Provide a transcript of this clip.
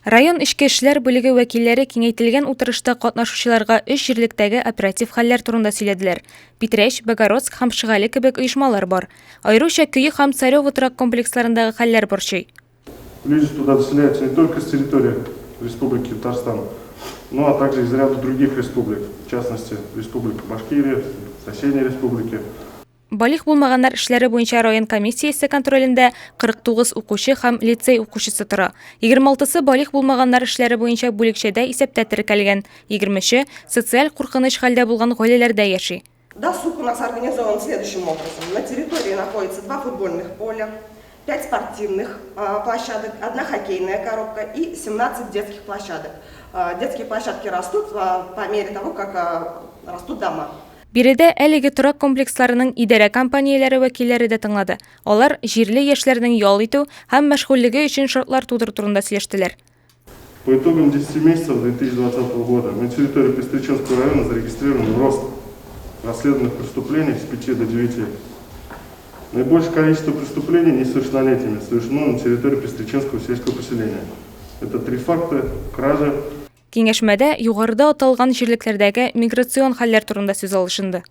Район эчке эшләр бүлеге вәкилләре киңәйтелгән утырышта катнашучыларга өч җирлектәге оператив хәлләр турында сөйләделәр. Питрәч, Богородск һәм Шигали кебек оешмалар бар. Аеруча Көек һәм Царево торак комплексларындагы хәлләр борчый. Люди туда заселяются не только с территории Республики Татарстан, но а также из ряда других республик, в частности, Республика Башкирия, соседние республики. Балигъ булмаганнар эшләре буенча район комиссиясе контролендә 49 укучы һәм лицей укучысы тора. 26-сы балигъ булмаганнар эшләре буенча бүлекчәдә исәптә теркәлгән, 23-е социаль куркыныч хәлдә булган гаиләләрдә яши. Досуг у нас организован следующим образом. На территории находится два футбольных поля, 5 спортивных площадок, одна хоккейная коробка и 17 детских площадок. Детские площадки растут по мере того, как растут дома. Биредә әлеге торак комплексларының идарә компанияләре вәкилләре дә тыңлады. Алар җирле яшьләрнең ял итү һәм мәшгульлеге өчен шартлар тудыру турында сөйләштеләр. По итогам 10 месяцев 2020 года на территории Пестречинского района зарегистрирован рост расследованных преступлений с 5 до 9. Наибольшее количество преступлений несовершеннолетними совершено на территории Пестречинского сельского поселения. Это три факта кражи. Киңәшмәдә югарыда аталган җирлекләрдәге миграцион хәлләр турында сүз алышынды.